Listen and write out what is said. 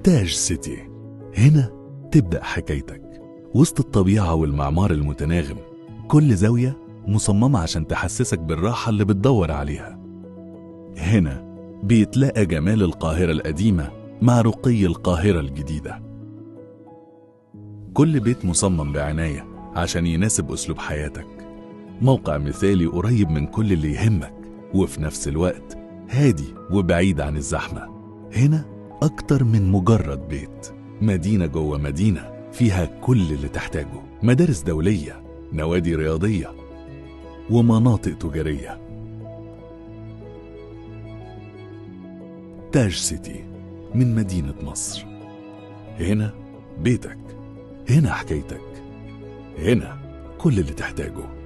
تاج سيتي، هنا تبدأ حكايتك وسط الطبيعة والمعمار المتناغم. كل زاوية مصممة عشان تحسسك بالراحة اللي بتدور عليها. هنا بيتلاقى جمال القاهرة القديمة مع رقي القاهرة الجديدة. كل بيت مصمم بعناية عشان يناسب أسلوب حياتك. موقع مثالي قريب من كل اللي يهمك، وفي نفس الوقت هادي وبعيد عن الزحمة. هنا أكتر من مجرد بيت، مدينة جوه مدينة فيها كل اللي تحتاجه: مدارس دولية، نوادي رياضية، ومناطق تجارية. تاج سيتي من مدينة مصر. هنا بيتك، هنا حكايتك، هنا كل اللي تحتاجه.